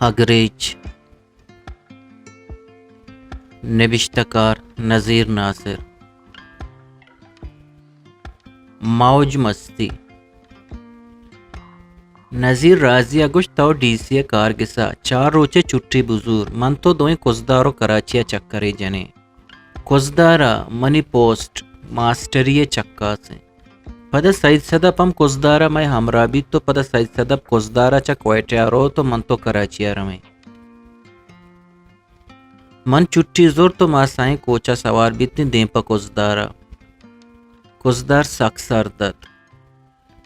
ہگریچ، نبشتہ کار نذیر ناصر۔ موج مستی۔ نذیر راضی ءَ گوشت، تو ڈی سی ءِ کارگس ءَ چار روچے چھٹی بزور، من تو دوئیں کزدار ءُ کراچی ءَ چکرے جنیں۔ کزدار ءَ منی پوسٹ ماسٹری ءِ چکاس اِنت۔ پدا سید صدف ہم کزدار ءَ مئے ہمراہ بیت ءُ پدا سید صدف کزدار ءَ چہ کوئٹہ ءَ روت ءُ من تو کراچی ءَ رویں۔ من چھٹی زرت ءُ ما سئیں کوچ ءَ سوار بیتیں دیم پہ کزدار ءَ۔ کزدار سک سرد ات۔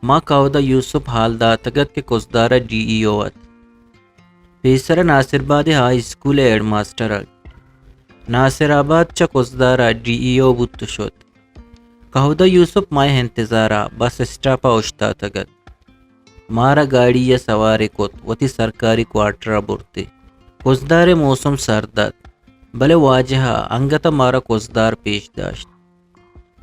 ما کہودا یوسف ہال داتگ ات کہ کزدار ءِ ڈی ای او ات۔ پیسر ءَ ناصر آباد ءِ ہائی اسکول ءِ ہیڈ ماسٹر ات۔ ناصر آباد چہ کزدار ءَ ڈی ای او بوت ءُ شت۔ کہودا یوسف مئے انتظار ءَ بس اسٹاپ ءَ اوشتاتگ ات۔ مارا گاڑی ءَ سوارے کت، وتی سرکاری کوارٹر ءَ برت۔ کزدار ءِ موسم سرد ات، بلے واجہ ءَ انگت ءَ مارا کزدار پیش داشت۔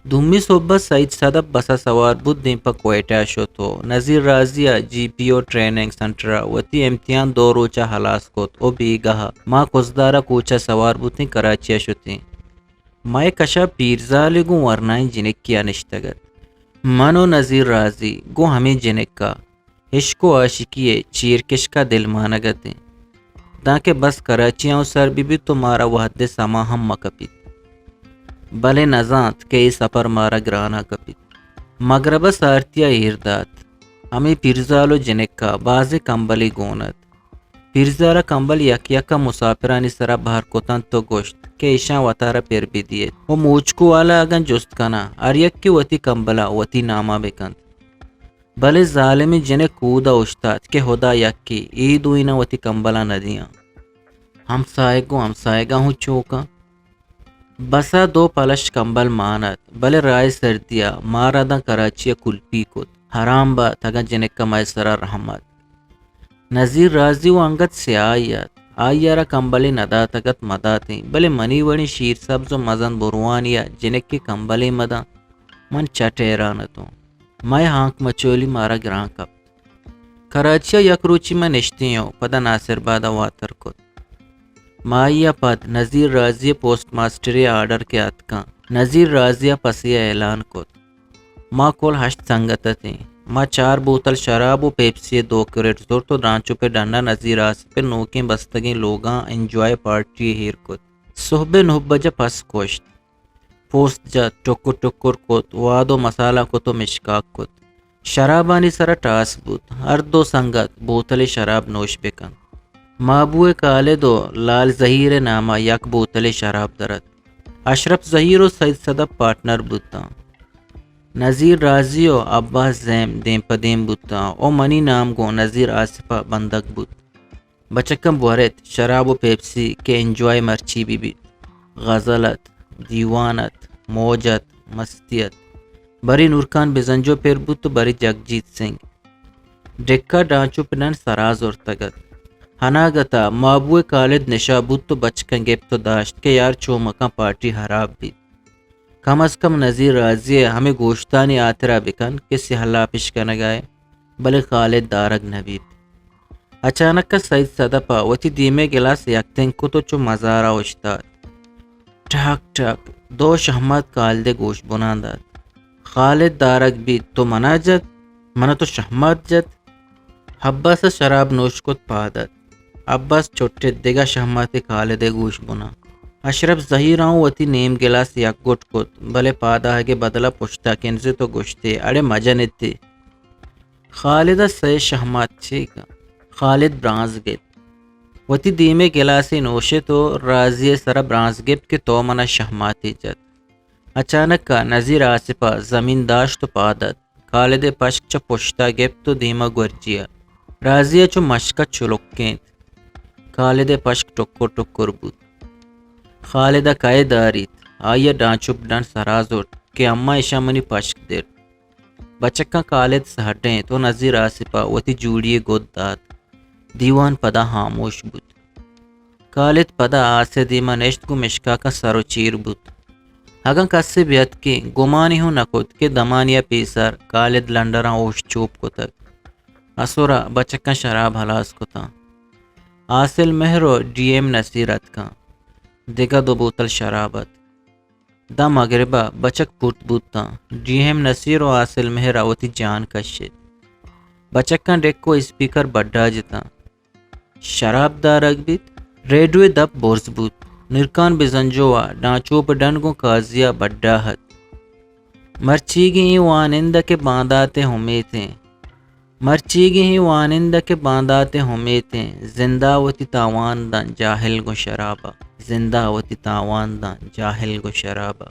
دومی سہب ءَ سید صدف بس ءَ سوار بوت، دیم پہ کوئٹہ ءَ شت ءُ نذیر راضی ءَ جی پی او ٹریننگ سنٹر ءَ وتی امتحان دو روچ ءَ ہلاس کت ءُ بیگاہ ءَ ما کزدار ءَ کوچ ءَ سوار بوتیں کراچی ءَ شتیں۔ مئے کش ءَ پیرزالے گوں ورنائیں جنکے ءَ نشتگ ات۔ من ءُ نذیر راضی گوں ہمے جنک ءَ عشق ءُ عاشقی ءِ چیرکشک ءَ دلمانگ اتیں، دانکہ بس کراچی ءَ اوں سر بہ بیت ءُ مارا وہد ءِ سما ہم مہ کپیت۔ بلے نزانت کہ اے سپر مارا گران ءَ کپیت۔ مگرب ءَ سارتی ءَ ایر دات۔ ہمے پیرزال ءُ جنک ءَ بازیں کمبلے گون ات۔ پیرزال ءَ کمبل یک یک ءَ مساپرانی سر ءَ بہر کت انت ءُ گوشت کہ ایشاں وتارا پر بہ دیت ءُ موچکو والا اگاں جست کناں، ہر یکے وتی کمبل ءَ وتی نام ءَ بہ کنت۔ بلے زالمیں جنک اود ءَ اوشتات کہ ہدا یکے، اے دوئیناں وتی کمبلاں نہ دیاں۔ ہمساہگ گوں ہمساہگاں ہوں چو کن۔ بس ءَ دو پلش کمبل مان ات، بلے راہ ءِ سردی ءَ مارا داں کراچی ءَ کلپی کت۔ حرام بات اگاں جنک ءَ مئے سر ءَ رحم ات۔ نذیر راضی وَ انگت سیاہے ات، آئی ءَ را کمبلے نہ داتگ ات مہ داتیں، بلے منی وڑیں شیر سبز ءُ مزن بروانے ءَ جنکے کمبلے مہ داں، من چٹ حیران اتوں۔ مئے ہانک مچولی مارا گران کپت۔ کراچی ءَ یک روچے ما نشتیں ءُ پدا ناصر آباد ءَ واتر کت۔ ماہے ءَ پد نذیر راضی ءِ پوسٹ ماسٹری ءِ آرڈر کہ اتکاں، نذیر راضی ءَ پسے ءِ اعلان کت۔ ما کل ہشت سنگت اتیں۔ ما چار بوتل شراب ءُ پیپسی ءِ دو کریٹ زرت ءُ ڈانچوپ ءِ ڈن ءَ نذیر آصف ءِ نوکیں بستگیں لوگاں انجوائے پارٹی ءَ ایر کت۔ سہب ءِ نہ بج ءَ پس کشت۔ پوست جت، ٹکر ٹکر کت، واد ءُ مسالہ کت ءُ مشکاک کت۔ شرابانی سر ءَ ٹاس بوت۔ ہر دو سنگت بوتلے شراب نوش بہ کنت۔ مابو ءِ خالد ءُ لال زہیر ءِ نام ءَ یک بوتلے شراب در ات۔ اشرف زہیر ءُ سید صدف پارٹنر بوتاں۔ نذیر راضی ءُ عباس زیم دیم پہ دیم بوتاں ءُ منی نام گوں نذیر آصف ءَ بندگ بوت۔ بچکاں بورت، شراب ءُ پیپسی کہ انجوائے مرچی بہ بیت۔ غزل ات، دیوان ات، موج ات، مستی ات۔ برے نورخان بزنجو پر بوت ءُ برے جگجیت سنگھ۔ ڈکا ڈانچوپ ءِ ڈن سرا زرتگ ات۔ اناگت ءَ مابو ءِ خالد نشہ بوت ءُ بچکاں گپت ءُ داشت کہ یار چو مکن پارٹی ہراب بیت۔ کم از کم نذیر راضی ءِ ہمے گوشتانی ہاترا بکن کہ سیاہ لاپش کنگ ءَ ئے، بلے خالد دارگ نہ بیت۔ اچانک ءَ سید صدف ءَ وتی دیمے گلاس یکتنگ کت ءُ چو مزار ءَ اوشتات۔ ٹک ٹک دو شہمات خالد ءِ گوش بناں دات۔ خالد دارگ بیت، تو منا جت، منا تو شہمات جت۔ عباس ءَ شراب نوش کت پاد ات۔ عباس چٹت، دگہ شہماتے خالد ءِ گوش بناں۔ اشرف زہیر ءَ اوں وتی نیم گلاس یک گٹ کت، بلے پاد آہگ ءِ بدل ءَ پشت ءَ کنزت ءُ گوشتے، اڑے مجن اتے۔ خالد ءَ سئے شہمات چیک انت۔ خالد برانز گپت۔ وتی دیمے گلاسے نوشت ءُ راضی ءِ سر ءَ برانز گپت کہ تو منا شہماتے جت۔ اچانک ءَ نذیر آصف ءَ زمین داشت ءُ پاد ات۔ خالد ءِ پشک چہ پشت ءَ گپت ءُ دیم ءَ گورجی ءَ۔ راضی ءَ چو مشک ءَ چلکینت۔ خالد ءِ پشک ٹکر ٹکر بوت۔ خالد ءَ کئے داریت؟ آئی ءَ ڈانچوپ ڈن سرا زرت کہ اماں اشاں منی پشک درت۔ بچکاں خالد سہڈینت ءُ نذیر آصف ءَ وتی جوڑی ءِ گد دات۔ دیوان پدا ہاموش بوت۔ خالد پدا آس ءِ دیما نشت، گوں مشکاکاں سر ءُ چیر بوت۔ اگاں کسے بیاتکیں، گمانے ہوں نہ کت کہ دمانے ءَ پیسر خالد لنڈراں ہوش چوپ کتگ۔ اسر ءَ بچکاں شراب ہلاس کتاں۔ حاصل مہر و ڈی ایم نصیر اتکاں۔ دگہ دو بوتل شراب ات۔ داں مغرب ءَ بچک پورت بوتاں۔ ڈی ایم نصیر و حاصل مہر ءَ وتی جان کشت۔ بچکاں ڈیک و اسپیکر بڈا جتاں۔ شراب دارگ بیت، ریڈیو ءِ دپ برز بوت۔ نورکان بزنجو ءَ ڈانچوپ ڈن گوں قاضی ءَ بڈا ات۔ مرچیگیں اے وانندہ کہ باندات ءِ امیتیں۔ مرچیگیں اے وانندہ کہ باندات ءِ امیتیں۔ زندہ وتی تاوان داں جاہل گوں شراب ءَ۔ زندہ وتی تاوان داں جاہل گوں شراب ءَ۔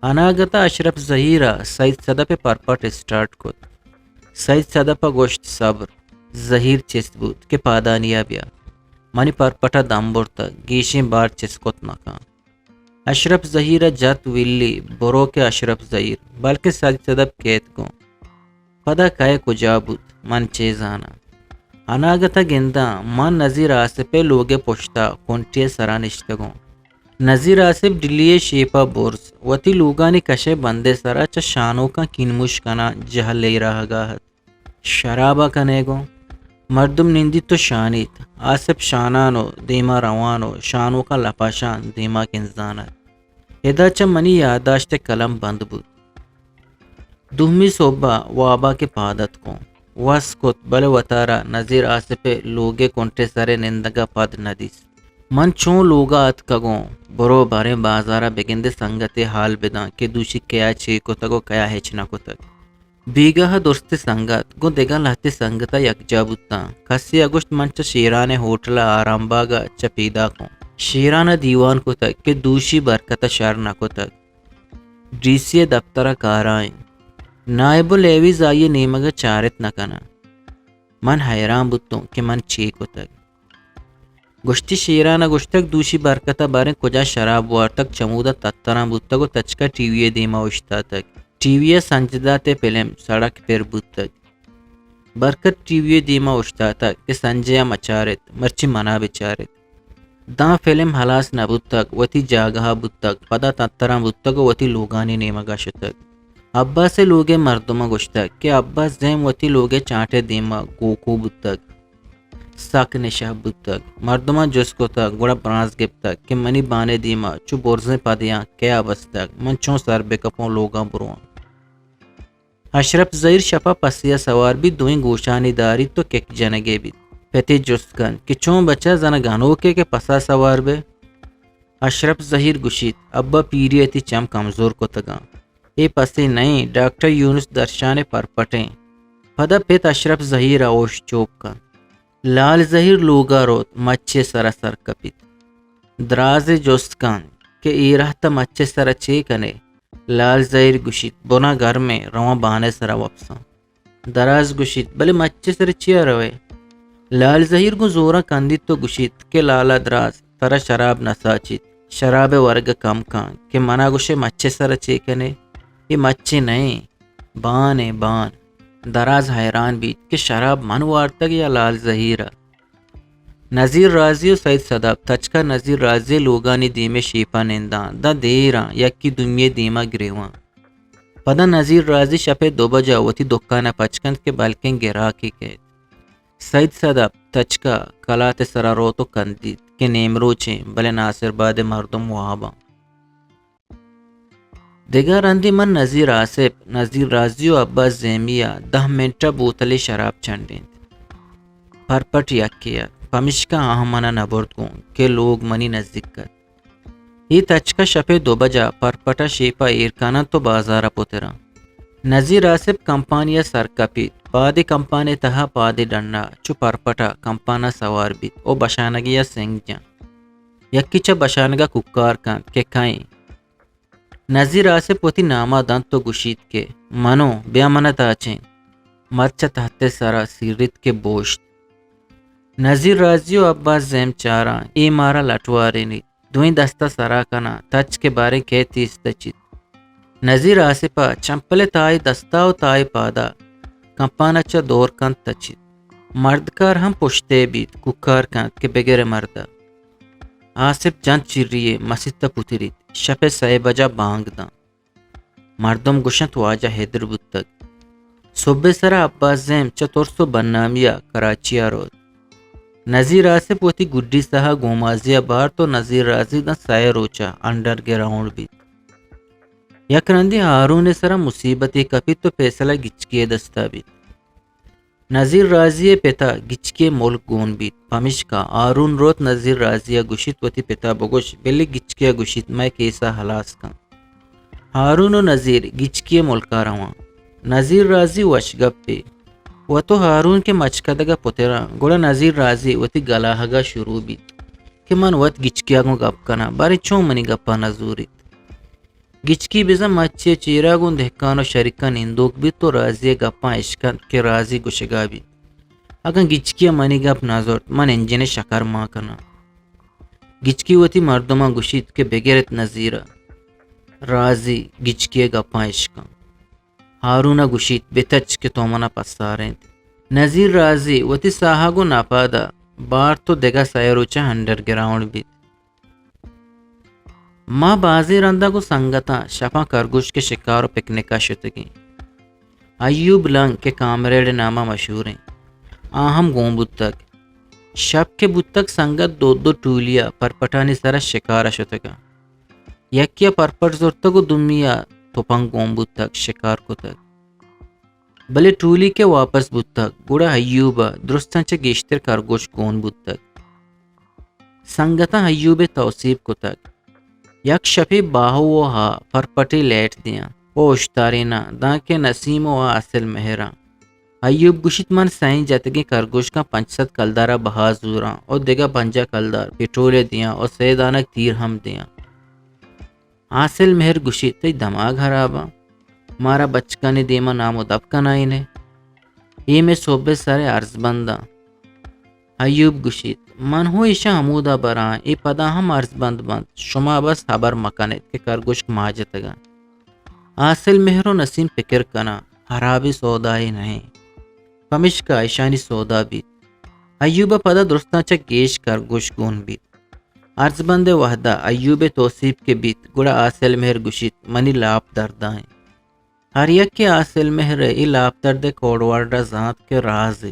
اناگت ءَ اشرف ظہیر ءَ سید صدپ ءِ پرپٹ اسٹارٹ کت۔ سید صدپ ءَ گوشت، صبر۔ ظہیر چست بوت کہ پادانی ءَ بیا۔ منی پرپٹ ءَ دم برتگ، گیشیں بار چست کت نہ کن۔ اشرف ظہیر ءَ جت ویلی، برو کہ اشرف ظہیر، بلکیں سید صدپ کیت گوں۔ پدا کئے کجا بوت، من چے زاناں۔ اناگت ءَ گنداں، من نزیر آصف ءِ لوگ ءِ پشت ءَ کنٹی ءِ سرا نشتگوں۔ نزیر آصف ڈلی ءِ شیپ ءَ برز، وتی لوگانی کش ءِ بند ءِ سرا چہ شانوکاں کینموش کناں جہل ءِ راہگ ءَ ات۔ شراب ءَ کنے گوں؟ مردم نندیت و شانیت۔ آصف شانان و دیما روان و شانوکاں لپاشان دیما کنزان ات۔ ادا چہ منی یادداشت ءِ قلم بند بوت۔ دومی سہب ءَ واب ءَ کہ پاد اتکوں، وس کت، بلے وتارا نزیر آصف ءِ لوگ ءِ کنٹ ءِ سر ءَ نندگ ءَ پد نہ دیست۔ من چوں لوگ ءَ اتکگوں، برو باریں بازار ءَ بگندے سنگتے حال بداں کہ دوشی کیا چے کتگ و کیا ہچ نہ کتگ۔ بیگاہ ءَ درستیں سنگت گوں دگہ لہتے سنگت ءَ یکجاہ بوتاں۔ کسے ءَ گوشت، من چہ شیران ءِ ہوٹل ءَ آرام باگ ءَ چہ پیداکوں۔ شیران ءَ دیوان کتگ کہ دوشی برکت ءَ شر نہ کتگ۔ ڈی سی ءِ دپتر ءَ کارا انت۔ نائب العیوض آئی ءِ نیمگ ءَ چارت نہ کناں۔ من حیران بوتوں کہ من چے کتگ۔ گوشتی، شیران ءَ گوشتگ، دوشی برکت ءَ باریں کجا شراب وارتگ، چمودا تتراں بوتگ و تچکا ٹی وی ءِ دیما اوشتاتگ۔ ٹی وی ءَ سنجدات ءِ فلم سڑک پر بوتگ۔ برکت ٹی وی ءِ دیما اوشتاتگ کہ سنجے ءَ مچارت، مرچی منا بچارت۔ داں فلم ہلاس نہ بوتگ، وتی جاگہ ءَ بوتگ، پدا تتراں بوتگ و وتی لوگانی نیمگ ءَ شتگ۔ عباس ءِ لوگ ءِ مردماں گوشتگ کہ عباس زیم وتی لوگ ءِ چانٹ ءِ دیما گوکو بوتگ، سک نشہ بوتگ۔ مردماں جست کتگ، گڑا برانز گپتگ کہ منی بان ءِ دیما چو برزیں پدیاں کیا بستگ، من چون سر بکپوں لوگاں برواں۔ اشرف زہیر شپا پسے ءَ سوار بیت، دوئیں گوشانی داریت و کک جنگے بیت۔ پتے جست کنت کہ چون بچہ زن گنوکے کہ پسا سوار بے؟ اشرف زہیر گوشیت، ابا پیری ءَ تئی چم کمزور کتگاں۔ اے پسے نئیں، ڈاکٹر یونس درشان ءِ پرپٹیں۔ پدا پت اشرف زہیر ءَ اوش چوپ کنت۔ لال زہیر لوگا روت، مچے سرا سر کپیت۔ درازے جست کنت کہ اے رہت ءَ مچے سرا چے کنے؟ لال زہیر گوشیت، بنا گرمیں، رواں بان ءِ سرا وپساں۔ دراز گوشیت، بلے مچے سرا چیا روئے؟ لال زہیر گوں زوراں کندیت و گوشیت کہ لالا دراز، ترا شراب نہ ساچیت، شراب ءِ ورگ ءَ کم کن کہ منا گوشے مچے سرا چے کنے؟ اے مچے نئیں، بان ایں، بان۔ دراز حیران بیت کہ شراب من وارتگ یا لال زہیر ءَ۔ نزیر رازی و سید صدف تچکا نزیر رازی ءِ لوگانی دیم ءَ شیپا ننداں، داں دیراں یکی دومی ءِ دیما گریواں۔ پدا نزیر رازی شپ ءِ دو بجا وتی دکان ءَ پچ کنت کہ بلکیں گراکے کئیت۔ سید صدف تچکا کلات ءِ سرا روت و کندیت کہ نیمروچیں، بلے ناصر باد ءِ مردم واباں۔ دگہ رندے من نزیر آصف، نزیر رازی و عباس زیمی ءَ دہ منٹ ءَ بوتلے شراب چنڈینت۔ پرپٹ یکے ات، پمشکا آہاں من ءَ نہ برت گوں کہ لوگ منی نزیک ات۔ اے تچک ءَ شپ ءِ دو بج ءَ پرپٹ ءَ شیپ ءَ ایر کن انت و بازار ءَ پتراں۔ نزیر آصف کمپانی ءَ سر کپیت، پادے کمپانی ءِ تہا پادے ڈن ءَ چو پرپٹ ءَ کمپان ءَ سوار بیت و بشانگے ءَ سنگ جنت۔ یکے چہ بشانگ ءَ کوکار کنت کہ کئے؟ نزیر آصف وتی نام ءَ دنت و گوشیت کہ منو، بیا من ءَ تاچین۔ مرد چہ تحت ءِ سر ءَ سیریت کہ بوشت۔ نزیر رازی و عباس زیم چاراں، اے مارا لٹوارینیت۔ دوئیں دست ءَ سرا کناں، تچک ءَ باریں کئے تیز تچیت۔ نزیر آصف ءَ چمپل ءِ تائی دست ءَ و تائی پاد ءَ کمپان ءَ چہ دور کنت تچیت۔ مردکار ہم پشت ءَ بیت، کوکار کنت کہ بگر ئے مرد ءَ۔ آصف جنت چیری ءَ مسیت ءَ پتریت۔ شپ ءِ سئے بج ءَ بانگ دنت۔ مردم گوشنت واجہ ہدر بوتگ۔ سہب ءِ سر ءَ عباس زیم چہ ترس و بدنامی ءَ کراچی ءَ روت۔ نذیر آصف وتی گڈی ساہ ءَ گومازی ءَ بارت ءُ نذیر رازی داں سئے روچ ءَ انڈر گراؤنڈ بیت۔ یک رندے ہارون ءِ سرا مصیبتے کپیت ءُ پیسلہ گچکی ءِ دست ءَ بیت۔ نذیر رازی ءِ پت ءَ گچکی ءِ ملک گون بیت، پمیشکا ہارون روت نذیر رازی ءَ گوشیت وتی پت ءَ بگوش، بلے گچکی ءَ گوشیت مئے کیس ءَ ہلاس کن۔ ہارون ءُ نذیر گچکی ءِ ملک ءَ رواں۔ نذیر رازی وش گپے۔ وت ءُ ہارون کہ مچکدگ ءَ پتراں، گڑا نذیر رازی وتی گلاہگ ءَ شروع بیت کہ من وت گچکی ءَ گوں گپ کناں، باریں چون منی گپ ءَ نہ زوریت؟ گچکی بزاں مچے ءِ چیرا گوں دہکان ءُ شریکاں نندوک بیت ءُ رازی ءِ گپاں اشکنت کہ رازی گوشگا بیت، اگاں گچکی ءَ منی گپ نہ زرت، من انجن ءِ شکر مان کناں۔ گچکی وتی مردماں گوشیت کہ بگرت نذیر ءَ۔ رازی گچکی ءِ گپاں اشکن۔ ہارون ءَ گوشیت، بتچ کہ تو منا پسارینت۔ نذیر رازی وتی ساہ ءَ گوں ناپاد ءَ بارت ءُ دگہ سئے روچ ءَ انڈر گراؤنڈ بیت۔ ما بازیں رندا گوں سنگتاں شپاں کرگوشک ءِ شکار ءُ پکنک ءَ شتگیں۔ ایوب لنگ کہ کامریڈ ءِ نام ءَ مشہوریں، آ ہم گون بوتگ۔ شپ کہ بوتگ، سنگت دو دو ٹولی ءَ پرپٹانی سر ءَ شکار ءَ شتگاں۔ یکے ءَ پرپٹ زرتگ ءُ دومی ءَ تپنگ گون بوتگ، شکار کتگ۔ بلے ٹولی کہ واپس بوتگ، گڑا ایوب ءَ درستاں چہ گیشتر کرگوشک گون بوتگ۔ سنگتاں ایوب ءِ توسیپ کتگ۔ یک شپے باہو ءُ آ پرپٹے لیٹ دیاں ءُ اوشتاریناں، دانکہ نسیم ءُ آ اصل مہراں۔ ایوب گوشیت، من سئیں جتگیں کرگوشکاں پنچ سد کلدار ءَ بہا زوراں ءُ دگہ پنجاہ کلدار پٹرول ءِ دیاں ءُ سئے دانگ تیر ہم دیاں۔ حاصل مہر گوشیت، تئی دماگ ہراباں، مارا بچکانی دیما نام ءُ دپ کنائینے۔ اے مئے سہب ءِ سر ءِ ارزبنداں۔ ایوب گوشیت، من ہوں ایشاں ہمودا براں، اے پدا ہم ارزبند بنت، شما بس ہبر مکنیت کہ کرگوشک ماں جتگاں۔ حاصل مہر ءُ نسیم پکر کناں، ہرابیں سودایے نہ انت، پمیشکا ایشانی سودا بیت۔ ایوب ءَ پدا درستاں چہ گیش کرگوشک گون بیت۔ ارزبند ءِ وہدا ایوب ءِ توسیپ کہ بیت، گڑا حاصل مہر گوشیت، منی لاپ دردا انت۔ ہر یکے حاصل مہر ءِ اے لاپ درد ءِ کوڈ ورڈ ءَ زانت کہ رازے۔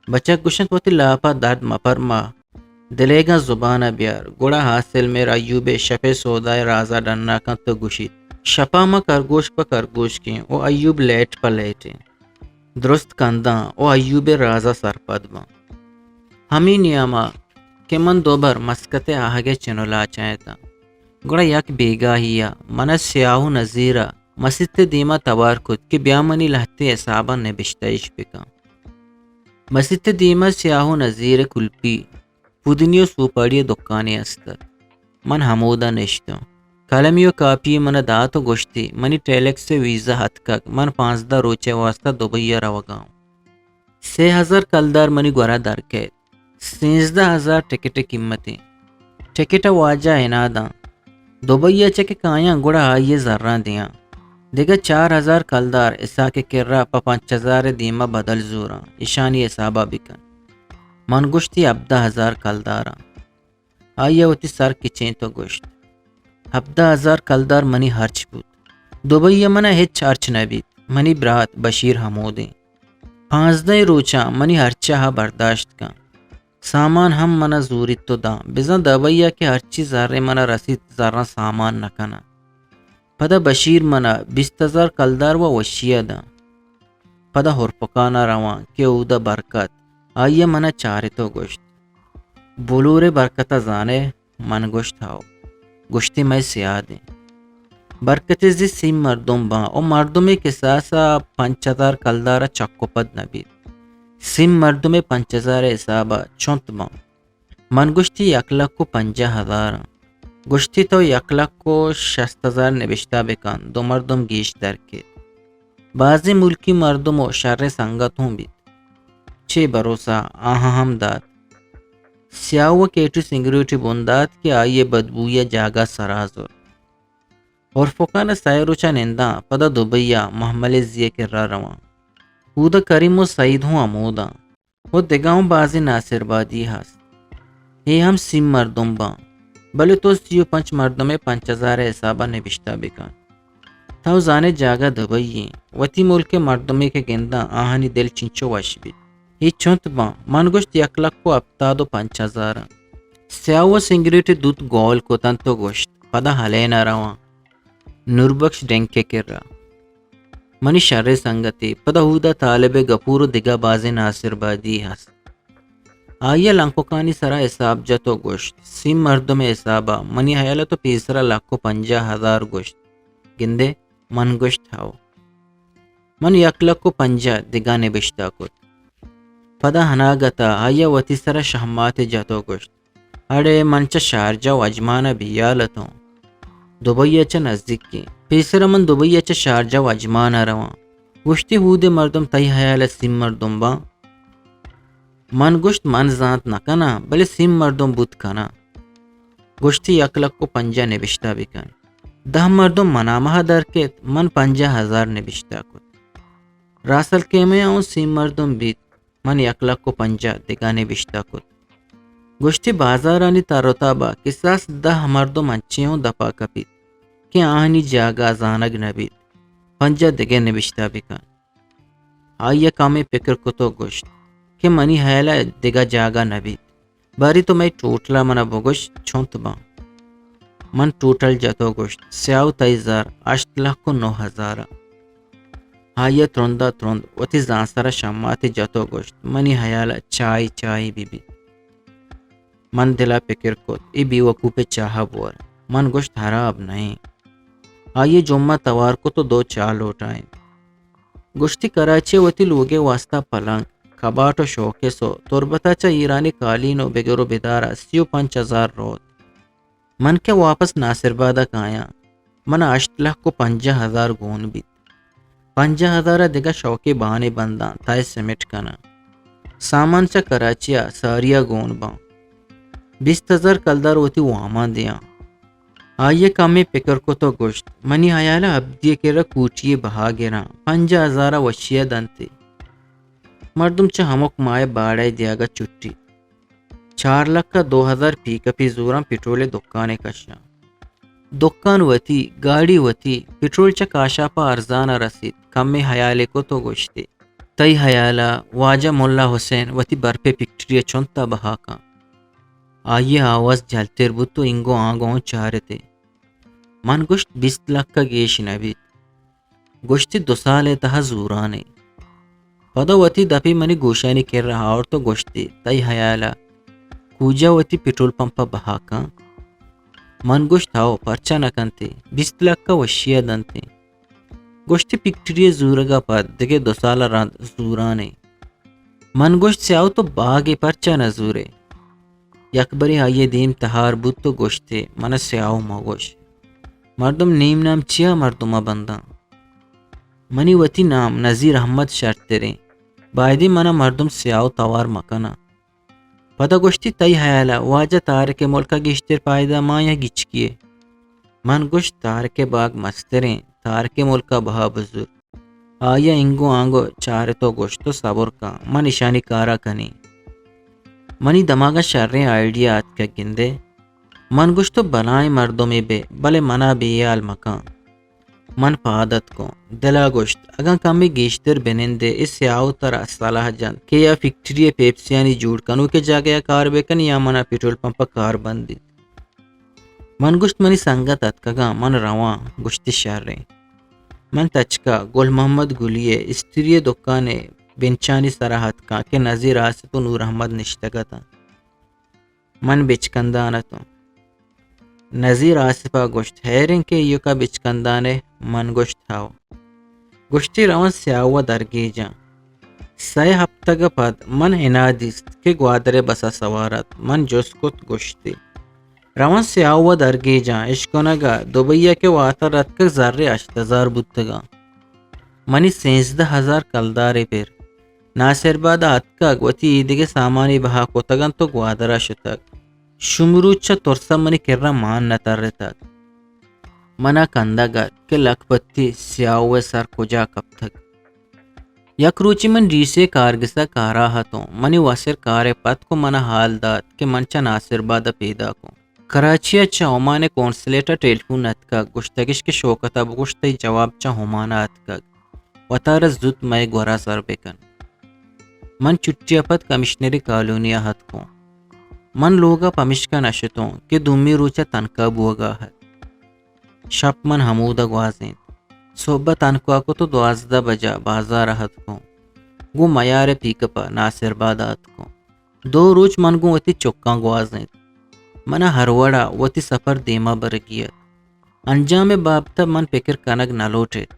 بچک گوشنت، وتی لاپ ءَ درد مپرما، دلیگاں زبان ءَ بیار۔ گڑا حاصل مہر ایوب ءِ شپ ءِ سودا ءِ راز ءَ ڈنا کنت ءُ گوشیت، شپا ما کرگوشک پہ کرگوشکیں ءُ ایوب لیٹ پہ لیٹیں۔ درست کنداں ءُ ایوب ءِ راز ءَ سرپد باں۔ ہمے نیاما کہ من دوبر مسکت ءِ آہگ ءِ چن ءُ لاچاں اتاں، گڑا یک بیگاہی ءَ من ءَ سیاہ ءُ نزیر ءَ مسیت ءِ دیما توار کت کہ بیا منی لہتیں حساباں نبشتہ اش بکن۔ مسیت ءِ دیما سیاہ ءُ نزیر ءِ کلپی پودنی ءُ سوپاڑی ءِ دکانے است ات۔ من ہمودا نشتاں۔ قلمی ءُ کاپی من ءَ دات ءُ گوشتی، منی ٹیلکس ءِ ویزا اتکگ، من پانزدہ روچ ءِ واستا دبئی ءَ روگا آں۔ سے ہزار کلدار منی گورا در کئیت۔ سینزدہ ہزار ٹکٹ ءِ قیمت انت۔ ٹکٹ ءَ واجہ ءَ ہنا داں۔ دبئی ءَ چہ کہ کایاں گڑا آئی ءِ زراں دیاں۔ دگہ چار ہزار کلدار اسحاق ءِ کرا پہ پنچ ہزار ءِ دیما بدل زوراں، اشانی حسابا بکن۔ من گوشتی ہبدہ ہزار کلداراں۔ آئی ءَ وتی سر کچینت ءُ گوشت، ہبدہ ہزار کلدار منی ہرچ بوت۔ دبئی ءَ من ءَ ہچ ہرچ نہ بیت۔ منی برات بشیر ہمودیں۔ پانزدہیں روچاں منی ہرچ ءَ برداشت کن۔ سامان ہم من ءَ زوریت ءُ داں۔ بزاں دبئی ءَ کہ ہرچی زرے من ءَ رسیت، زراں سامان نہ کناں۔ پدا بشیر من ءَ بیست ہزار کلدار ءُ وشی ءَ داں۔ پدا ہرپکان ءَ رواں کہ اودا برکت۔ آئی ءَ من ءَ چارت ءُ گوشت، بلور ءِ برکت ءَ زانئے؟ من گوشت، ہئو۔ گوشتی، مئے سیادیں۔ برکت ءِ زی سیم مردم باں ءُ مردمے کساس ءَ پنچ ہزار کلدار ءَ چک ءُ پد نہ بیت۔ سیم مردمے پنچ ہزار ءِ حساب ءَ چنت باں؟ من گوشتی، یک لک ءُ پنجاہ ہزاراں۔ گوشتی، تو یک لک ءُ شست ہزار نبشتہ بکن، دو مردم گیش در کیت۔ بازیں ملکی مردم ءُ شریں سنگت ہوں بیت۔ چے بھروسہ آہاں ہم دات۔ سیاہ ءُ کیٹی سگریٹے بن دات کہ آئی ءِ بدبوئی ءَ جاگہ سرا زرت۔ عرفکان ءَ سئے روچ ءَ ننداں، پدا دبئی ءَ محمل ءِ زی ءِ کرا رواں۔ اودا کریم ءُ سعید ہوں ہموداں۔ ءُ دگہ ہوں بازیں ناصر بادی ہست۔ اے ہم سیم مردم باں، بلے تو سی ءُ پنچ مردم ءِ پنچ ہزار ءِ حساب ءَ نبشتہ بکن۔ تو زانئے جاگہ دبئی ایں، وتی ملک ءِ مردمے کہ گنداں، آہانی دل چنچو وش بیت۔ اے چنت باں؟ من گوشت، یک لک و ہپتاد و پنچ ہزار انت۔ سیاہ و سنگریٹ دوت گول کتنت و گوشت، پدا ہلین ء رواں۔ نوربخش ڈنک ء کرا۔ منی شریں سنگتے، پدا اودا طالب گپور و دگہ بازیں ناصر بادی ہست۔ آئی ء لنککانی سرا حساب جت و گوشت، سیم مردم ء حساب ء منی ہیال ء تو پیسرا لک و پنجاہ ہزار گوشت۔ گندے؟ من گوشت، ہو۔ من یک لک و پنجاہ دگہ نبشتہ کت۔ پدا اناگت ء آئی ء وتی سرا شہماتے جت و گوشت، اڑے من چہ شارجہ و اجمان ء بیال اتوں۔ دبئی ء چہ نزیکیں۔ پیسر ء من دبئی ء چہ شارجہ و اجمان ء رواں۔ گوشتی، ہودے مردم تئی ہیال ء سیم مردم باں؟ من گوشت، من زانت نہ کناں، بلے سیم مردم بوت کناں۔ گوشتی، یک لک و پنجاہ نبشتہ بکن۔ دہ مردم منا مہ در کیت، من پنجاہ ہزار نبشتہ کت۔ راسل کیمیا اوں سیم مردم بیت، من یک لک و پنجاہ دگہ نبشتہ کت۔ گوشتی، بازارانی تر و تابا کساس دہ مردم انچیں اوں دپا کپیت کہ آہانی جاگہ زانگ نہ بیت، پنجاہ دگہ نبشتہ بکن۔ آئی ء کمے پکر کت و گوشت کہ منی ہیال ء دگہ جاگہ نہ بیت۔ باری تو مئے ٹوٹل ء من ء بگوش، چنت باں؟ من ٹوٹل جت و گوشت، سیاہ و تئی زر ہشت لک و نو ہزار۔ آئی ء ترند ء ترند وتی زانسر ء شماتے جت و گوشت، منی ہیال ء چائی چائی بہ بیت۔ من دل ء پکر کت، اے بے وقوپ ء چاہ ء بور۔ من گوشت، ہراب نہ ایں۔ آئی ء جمعہ توار کت و دو چاہ لوٹائینت۔ گوشتی، کراچی ء وتی لوگ ء واستا پلنگ، کباٹ و شوکیس و تربت ء چہ ایرانی کالین و بگر و بدار ء سی و پنچ ہزار روت۔ من کہ واپس ناصر باد ء کایاں، من ء ہشت لک و پنجاہ ہزار گون بیت۔ پنجاہ ہزار ء دگہ شوکے بانے بنداں، تہ ء سمٹ کناں۔ سامان چہ کراچی ء ساری ء گون باں۔ بیست ہزار کلدار وتی وامان دیاں۔ آئی ء کمے پکر کت و گوشت، منی ہیال ء ابدی ء کرا کوٹی ء بہا گراں، پنجاہ ہزار ء وشی ء دنت ئے۔ مردم چہ ہمک ماہ ء باڑہ ء دیگ ء چٹی۔ چار لک ء دو ہزار پیک اپی زوراں، پٹرول ء دکانے کشاں۔ دکان وتی، گاڑی وتی، پٹرول چہ کاشاپ ء ارزان ء رسیت۔ کمے ہیالے کت و گوشتی، تئی ہیال ء واجہ ملا حسین وتی برپے پکٹری ء چنت ء بہا کن؟ آئی ء آواز جہلتر بوت و اینگو آنگو چارت ئے۔ من گوشت، بیست لک ء گیش نہ بیت۔ گوشتی، دو سال ء تہا زوران ئے۔ پدا وتی دپی منی گوشانی کرا آورت و گوشتی، تئی ہیال ء کوجا وتی پٹرول پمپ ء بہا کن؟ من گوشت، ہئو، پرچا نہ کنت ئے؟ بیست لک ء وشی ء دنت ئے۔ گوشتی، پکٹری ء زورگ ء پد دگہ دو سال ء رند زوران ئے۔ من گوشت، سیاہو تو باگے، پرچا نہ زورے؟ یک برے آئی ء دیم تہار بوت و گوشت ئے، من ء سیاہو مہ گوش۔ مردم نیم نام چیا مردم ء بنداں؟ منی وتی نام نذیر احمد شرتریں۔ بایدیں من ء مردم سیاہو توار مہ کناں۔ پدا گوشتی، تئی ہیال ء واجہ طارق ء ملک ء گیشتر پائدہ مان یا گچکی ء؟ من گوشت، طارق ء باگ مستریں، طارق ء ملک ء بہا بزرگ۔ آئی ء اینگو آنگو چارت و گوشت، تو صبر کن، من اشانی کار ء کنیں۔ منی دماغ ء شریں آئیڈیا اتکگ گندے۔ من گوشت، تو بلائیں مردمے بئے، بلے من ء بے ہیال مکن۔ من پاد اتکوں۔ دل ء گوشت، اگاں کمے گیشتر بنندے، اے سیاہو ترا صلاح جنت کہ یا فیکٹری ء پیپسیانی جوڑ کنوک ء جاگہ ء کار بکن یا من ء پٹرول پمپ ء کار بندیت۔ من گوشت، منی سنگت اتکگاں، من رواں۔ گوشتی، شریں۔ من تچکا گل محمد گلی ء استری ء دکان ء بنچانی سرا اتکاں کہ نذیر آصف و نور احمد نشتگ اتاں۔ من بچکندان اتوں۔ نذیر آصف ء گوشت، حیریں کہ ایوکا بچکندان ئے؟ من گوشت، ہئو۔ گوشتی، رواں سیاہو ء درگیجاں۔ سئے ہپتگ ء پد من انا دیست کہ گوادر ء بس ء سوار ات۔ من جست کت، گوشتی، رواں سیاہو ء درگیجاں، اشکنگ ء دبئی ء کہ واتر اتکگ زرے ہشت ہزار بوتگاں۔ منی سینزدہ ہزار کلدارے پر۔ ناصر باد ء اتکگ، وتی ایدگہ سامانی بہا کتگ انت و گوادر ء شتگ۔ شومروچ چہ ترس ء منی کرا مان نہ ترتگ۔ من ء کندگ ات کہ لکپتی سیاہو ء سر کجا کپتگ۔ یک روچے من ڈی سی ء کارگس ء کارا اتوں۔ منی وسر کار ء پتک و من ء حال دات کہ من چہ ناصر باد ء پیداک اوں۔ کراچی ء چہ عمان ء کونسلیٹ ء ٹیلیفون اتکگ، گوشتگش کہ شوکت ء بگوش تئی جواب چہ عمان ء اتکگ، وتارا زوت مئے گورا سر بکن۔ من چھٹی ءَ پد کمشنری کالونی ءَ اتکوں۔ من لوگ ءَ پمشکا نہ شتوں کہ دومی روچ ءَ تنکا بوگ ءَ ات۔ شپ من ہمود ءَ گوازینت۔ سہب ءَ تنکا کت ءُ دوازدہ بجا بازار ءَ اتکوں۔ گوں میار ءِ پیک اپ ءَ ناصر آباد ءَ اتکوں۔ دو روچ من گوں وتی چکاں گوازینت۔ من ءَ ہر وڑ ءَ وتی سفر دیما برگی ات۔ انجام ءِ بابت ءَ من پکر کنگ نہ لوٹ ایت۔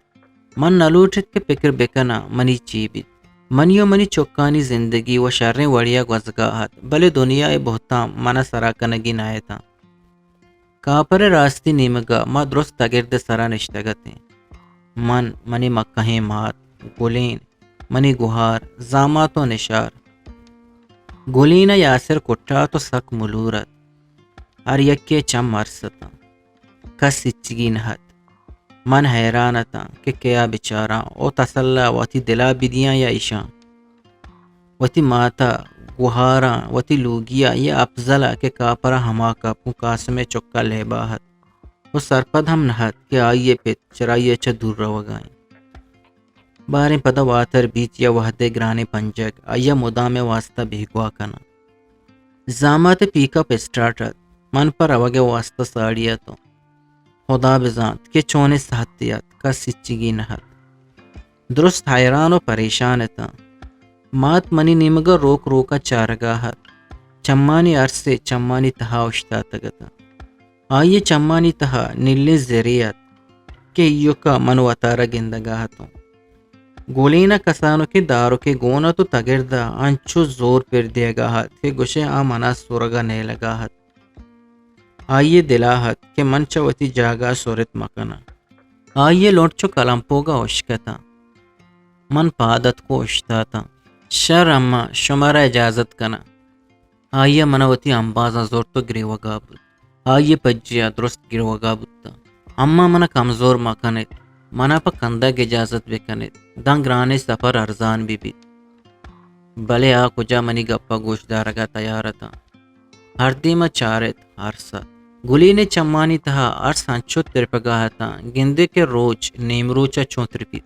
من نہ لوٹ ایت کہ پکر بکناں منی چی بیت۔ منی ءُ منی چکانی زندگی وَ شریں وڑے ءَ گوزگ ءَ ات، بلے دنیا ءِ بہتام من ءَ سرا کنگی نہ اتاں۔ کاپر ءِ راستی نیمگ ءَ ما درست تگرد ءِ سرا نشتگ اتیں۔ من، منی مکہیں مات، گلین، منی گہار، زامات ءُ نشار۔ گلین ءَ یاسر کٹات ءُ سک ملور ات۔ ہر یکے ءِ چم ارس اتاں۔ کس ہچگی نہ ات۔ من حیران اتاں کہ کیا بچاراں ءُ تسلا وتی دلا بدیاں یا ایشاں۔ وتی ماتا، گوہاراں، وتی لوگیا یا افضلا کہ کاپرا ہما کپ گوں قاسم ءِ چکا لیبا ات ءُ سرپد ہم نہ ات کہ آئی ءِ پت چرائی ءَ چہ دور روگا انت۔ باریں پدا واتر بیت یا وہدے گرانیں پنجگ، آئی ءَ مدام ءِ واستا بیگواہ کناں۔ زامات ءِ پیک اپ اسٹارٹ ات۔ من پہ روگ ءِ واستا ساڑی اتوں۔ ہدا بزانت کہ چونیں ساہتے ات، کس ہچگی نہ ات۔ درست حیران ءُ پریشان اتاں۔ مات منی نیمگ ءَ روک روک ءَ چارگا ات۔ چمانی ارسے چمانی تہا اوشتاتگ اتاں۔ آئی ءِ چمانی تہا نیلیں زرے ات کہ ایوکا من وتارا گندگا اتوں۔ گلین ءَ کسانکیں دارکے گون ات ءُ تگردا انچو زور پر دیگا ات کہ گوشئے آ منا سرگا نیلگا ات۔ آئی ءِ دلا ات کہ من چہ وتی جاگہ ءَ سرت مکناں۔ آئی ءِ لنٹ چو کلمپوگا ہشک اتاں۔ من پاد اتک ءُ اوشتاتاں۔ شر اماں، شمارا اجازت کناں۔ آئی ءَ منا وتی امبازاں زرت ءُ گریوگا بوت۔ آئی ءِ پجیا درست گریوگا بوتاں۔ اماں منا کمزور مکن ات، منا پہ کندگ اجازت بکن ات، داں گرانیں سفر ارزان بہ بیت۔ بلے آ کجا منی گپا گوش دارگا تیار اتاں۔ ہر دیما چارت، ارس ات۔ گلین ءِ چمانی تہا ارس انچو ترپگا اتاں، گندے کہ روچ نیمروچا چون ترپیت۔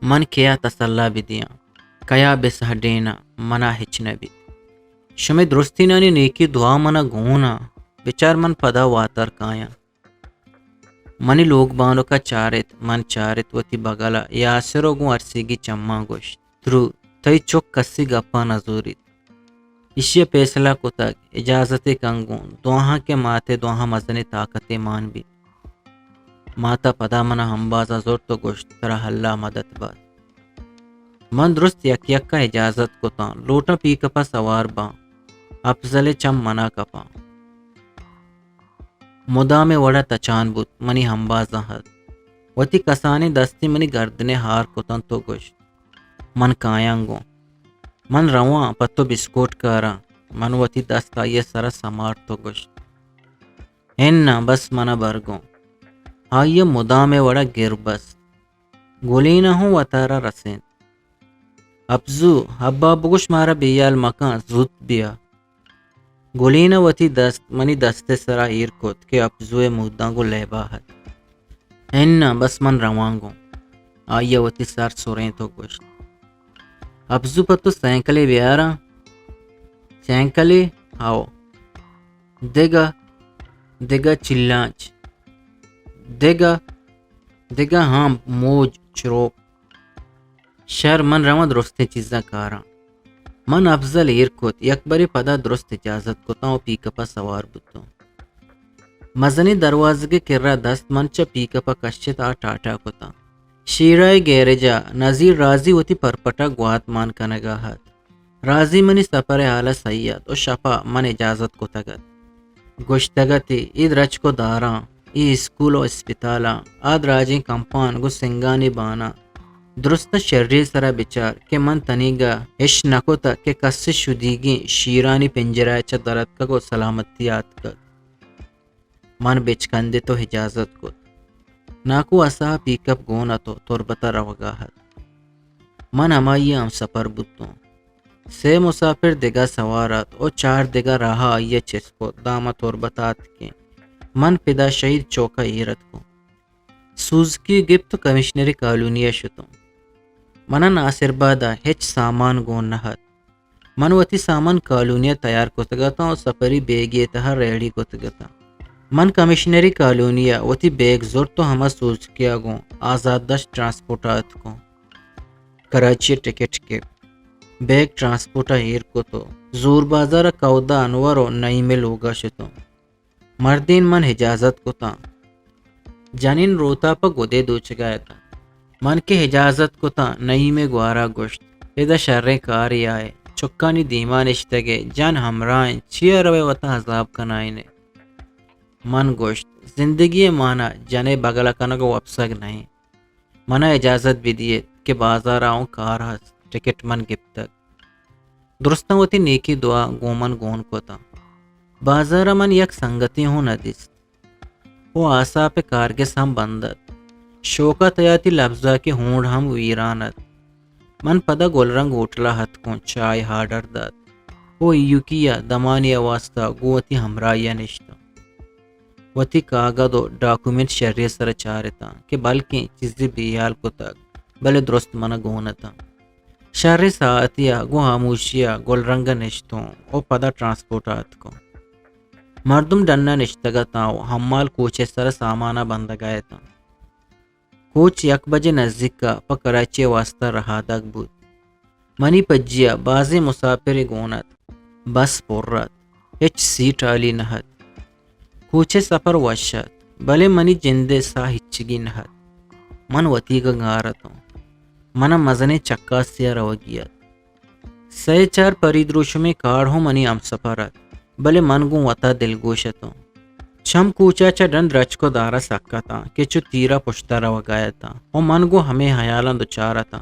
من کیا تسلا بدیاں، کیا بسہڈیناں، منا ہچ نہ بیت۔ شمئے درستینانی نیکی دعا منا گون ءَ، بچار من پدا واتر کایاں۔ منی لوگ بانک ءَ چارت، من چارت وتی بگل ءَ یاسر ءَ گوں ارسیگی چماں گوشت، ترو، تئی چک کسی گپاں نہ زوریت۔ ایشی ءَ پیسلہ کتگ، اجازتے کن گوں، دواہاں کہ مات ءِ دواہاں مزنیں تاکتے مان بیت۔ مات ءَ پدا من ءَ ہمبازاں زرت ءُ گوشت، ترا اللہ مدت بات۔ من درست یک یک ءَ اجازت کتاں، لوٹاں پیک اپ ءَ سوار باں، افضل ءِ چم من ءَ کپاں۔ مدام ءِ وڑ ءَ تچان بوت، منی ہمبازاں ات۔ وتی کسانیں دستے منی گردن ءَ ہار کتنت ءُ گوشت، من کایاں گوں۔ من رواں، پہ تو بسکوٹ کاراں۔ من وتی دست آئی ءِ سر ءَ سمارت ءُ گوشت، اناں، بس من ءَ بر گوں۔ آئی ءَ مدام ءِ وڑ ءَ گر بست۔ گلین ءَ ہوں وتارا رسینت۔ اپزو، ابا بگوش مارا بے ہیال مکن، زوت بیا۔ گلین ءَ وتی دست منی دست ءِ سرا ایر کت کہ اپزو ءِ موداں گوں لیبا ات۔ اناں، بس من رواں گوں۔ آئی ءَ وتی سر سرینت ءُ گوشت، اپزو، پہ تو سینکلے بیاراں؟ سینکلے؟ ہئو۔ دگہ؟ دگہ چلانچ۔ دگہ؟ دگہ ہاں، موج، چروپ۔ شر، من رواں درستیں چیزاں کاراں۔ من افضل ایر کت، یکبرے پدا درست اجازت کتاں ءُ پیک اپ ءَ سوار بوتوں۔ مزنیں دروازگ ءِ کرا دست من چہ پیک اپ ءَ کشت، آ ٹاٹا کتاں۔ شیرا ءِ گیرج ءَ نزیر رازی وتی پرپٹ ءَ گوات مان کنگ ءَ ات۔ رازی منی سپر ءِ ہال ءَ سہی ات ءُ شپ ءَ من اجازت کتگ ات۔ گوشتگ ات، اے درچک ءُ داراں، اے اسکول ءُ اسپتالاں، آ دراجیں کمپان گوں سنگانی باناں۔ درستاں شری ءِ سرا بچار کہ من تنیگ ءَ اش نہ کتگ کہ کسے شدیگیں شیرانی پنجرہ ءَ چہ در اتکگ ءُ سلامتی ءَ اتکگ۔ من بچکندت ءُ اجازت کت۔ ناکو اسا پیک اپ گون ات ءُ تربت ءَ روگ ءَ ات۔ من ہمائی ءِ ہمسپر بوتوں۔ سے مسافر دگہ سوار ات ءُ چار دگہ راہ ءَ آئی ءَ چست کت، داں ما تربت ءَ اتکیں۔ من پدا شہید چوک ءَ ایر اتکوں۔ سوزکی گپت ءُ کمشنری کالونی ءَ شتوں۔ من ءَ ناصر آباد ءَ ہچ سامان گون نہ ات۔ من وتی سامان کالونی ءَ تیار کتگ اتاں ءُ سپری بیگے ءِ تہا ریڈی کتگ اتاں۔ من کمشنری کالونی ءَ وتی بیگ زرت ءُ ہما سوزکی ءَ گوں آزاد دشت ٹرانسپورٹ ءَ اتکوں۔ کراچی ءِ ٹکٹ کپت۔ بیگ ٹرانسپورٹ ءَ ایر کت ءُ زور بازار ءَ کہدا انور ءُ نعیم ءِ لوگ ءَ شتوں۔ مردین من اجازت کتاں۔ جنین روت ءَ پہ گدے دوچگ ءَ اتاں۔ من کہ اجازت کتاں، نعیم ءِ گوار ءَ گوشت، ادا شریں کارے آئے، چکانی دیما نشتگ ئے، جن ہمراہ انت، چیا روئے وتاں عذاب کنائین ئے؟ من گوشت، زندگی ءِ مانا جن ءِ بگل ءَ کنگ ءُ وپسگ نہ انت۔ من ءَ اجازت بدیت کہ بازار ءَ اوں کار ہست، ٹکٹ من گپتگ۔ درستاں وتی نیکی دعا گوں من گون کتاں۔ بازار ءَ من یک سنگتے ہوں نہ دیست۔ ءُ آساپ ءِ کارگس ہم بند ات۔ شوکت حیاتی لبزاکی ہونڈ ہم ویران ات۔ من پدا گلرنگ ہوٹل ءَ اتکوں، چائے آرڈر دات ءُ ایوکی ءَ دمانے ءِ واستا گوں وتی ہمراہی ءَ نشتاں۔ وتی کاگد ءُ ڈاکومنٹ شری ءِ سر ءَ چارتاں کہ بلکیں چیزے بے ہیال کتگ، بلے درست من ءَ گون اتاں۔ شریں ساعتے ءَ گوں ہاموشی ءَ گلرنگ ءَ نشتوں ءُ پدا ٹرانسپورٹ ءَ اتکوں۔ مردم ڈن ءَ نشتگ اتاں ءُ حمال کوچ ءِ سر ءَ سامان ءَ بندگ ءَ اتاں۔ کوچ یک بجے نزیک ءَ پہ کراچی ءِ واستا رہادگ بوت۔ منی پجی ءَ بازیں مساپرے گون ات۔ بس پر ات۔ ہچ سیٹ ہالی نہ ات۔ کوچ ءِ سپر وش ات، بلے منی جند ءِ ساہ ہچگی نہ ات۔ من وتیگ ءَ گار اتوں۔ من ءَ مزنیں چکاسے ءَ روگی ات۔ سئے چار پری دروشمیں کاڑ ہوں منی ہمسپر ات، بلے من گوں وتا دلگوش اتوں۔ چم کوچ ءَ چہ ڈن درچک ءُ دار ءَ سک اتاں کہ چو تیر ءَ پشت ءَ روگ ءَ اتاں ءُ من گوں ہمے ہیالاں دچار اتاں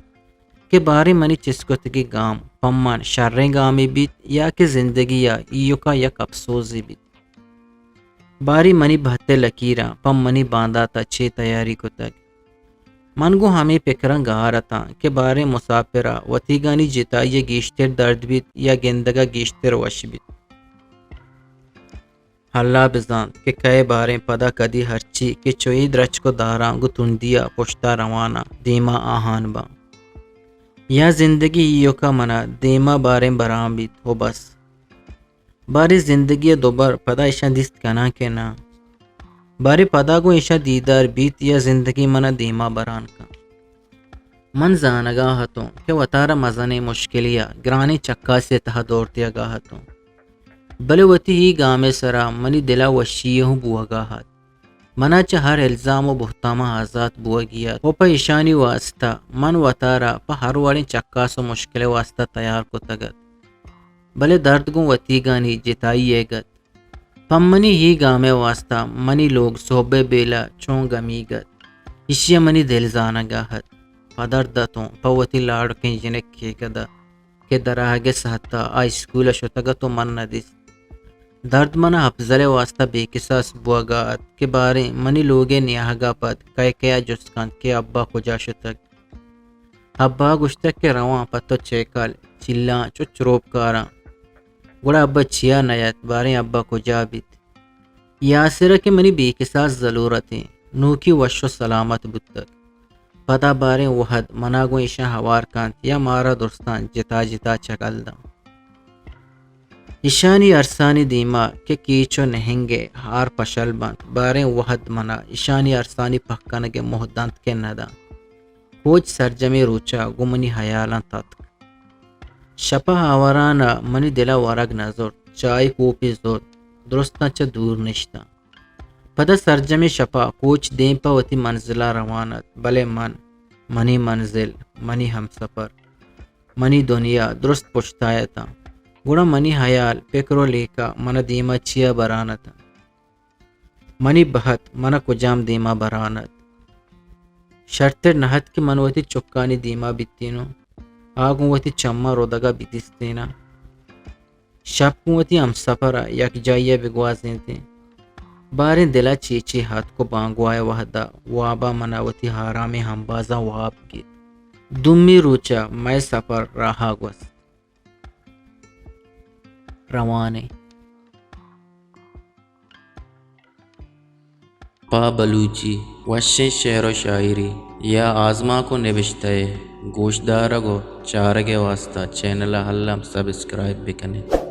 کہ باریں منی چست کتگیں گام پہ من شریں گامے بیت یا کہ زندگی ءَ ایوک ءَ یک اپسوزے بیت۔ باریں منی بہت ءِ لکیراں پہ منی باندات ءَ چے تیاری کتگ۔ من گوں ہمے پکراں گار اتاں کہ باریں مساپر ءَ وتیگانی جتائی ءَ گیشتر درد بیت یا گندگ ءَ گیشتر وش بیت۔ اللہ بزانت کہ کئے باریں پدا کدی ہرچی کہ چو اے درچک ءُ داراں گوں تندی ءَ پشت ءَ روان آں، دیما آہان باں۔ یا زندگی ایوک ءَ من ءَ دیما باریں بران بیت ءُ بس۔ باریں زندگی ءَ دوبر پدا ایشاں دیست کناں کہ ناں؟ باریں پدا گوں ایشاں دیدار بیت یا زندگی من ءَ دیما بران کنت؟ من زانگ ءَ اتوں کہ وتارا مزنیں مشکلے ءَ گرانیں چکاسے ءِ تہا دور دیگ ءَ اتوں، بلے وتی اے گام ءِ سرا منی دل ءَ وشی یے ہوں بوگ ءَ ات۔ من ءَ چہ ہر الزام ءُ بہتام ءَ آزات بوگی ات ءُ پہ ایشانی واستا من وتارا پہ ہر وڑیں چکاس ءُ مشکل ءِ واستا تیار کتگ ات۔ بلے درد گوں وتیگانی جتائی ئیگ ات۔ پہ منی اے گام ءِ واستا منی لوگ سہب ءِ بیل ءَ چون گمیگ ات، ایشی ءَ منی دل زانگ ءَ ات۔ پدرد اتوں پہ وتی لاڑکیں جنک کیکد ءَ کہ دراہگ ءِ ساہت ءَ آ اسکول ءَ شتگ ات ءُ من نہ دیست۔ درد من ءَ افضل ءِ واستا بے کساس بوگ ءَ ات کہ باریں منی لوگ ءِ نیاہگ ءَ پد کئے کئے ءَ جست کنت کہ ابا کجا شتگ۔ ابا ءَ گوشتگ کہ رواں پہ تو چیکل چیلاں چو چروپ کاراں۔ گڑا ابا چیا نیت؟ باریں ابا کجا بیت؟ یاسر ءَ کہ منی بے کساس زلور اتیں، نوکی وش ءُ سلامت بوتگ۔ پدا باریں وہد منا گوں ایشاں ہوار کنت یا مارا درستاں جتا جتا چگل دنت۔ ایشانی ارسانی دیما کہ کیچ ءُ نہنگ ءِ ہار پشل بنت، باریں وہد منا ایشانی ارسانی پہک کنگ ءِ موہ دنت کہ نہ دنت۔ کوچ سرجمیں روچ ءَ گوں منی ہیالاں تتک۔ شپ ءَ آوران ءَ منی دل ءَ ورگ نہ زرت، چاہ ءِ کوپے زرت، درستاں چہ دور نشتاں۔ پدا سرجمیں شپ ءَ کوچ دیم پہ وتی منزل ءَ روان ات، بلے من، منی منزل، منی ہمسپر، منی دنیا درست پشت ءَ اتاں۔ گڑا منی ہیال، پکر ءُ لیکہ من ءَ دیم ءَ چیا بران اتاں؟ منی بہت من ءَ کجام دیم ءَ بران ات؟ شرتر نہ ات کہ من وتی چکانی دیم ءَ بیتینوں، آ گوں وتی چماں رودگ ءَ بدیستیناں۔ شپ گوں وتی ہمسپر ءَ یکجائی ءَ بگوازینتیں۔ باریں دل ءَ چے چے اتک ءُ بانگواہ ءِ وہد ءَ واب ءَ من ءَ وتی آرامیں ہمبازاں واب گیت۔ دومی روچ ءَ مئے سپر راہ ءَ گوست۔ روان ایں۔ پہ بلوچی وشیں شعر ءُ شاعری، یا آزمانک و نبشتہ ء گوشدارگ و چارگ ء واستہ چینل ء الم سبسکرائب بکن ات۔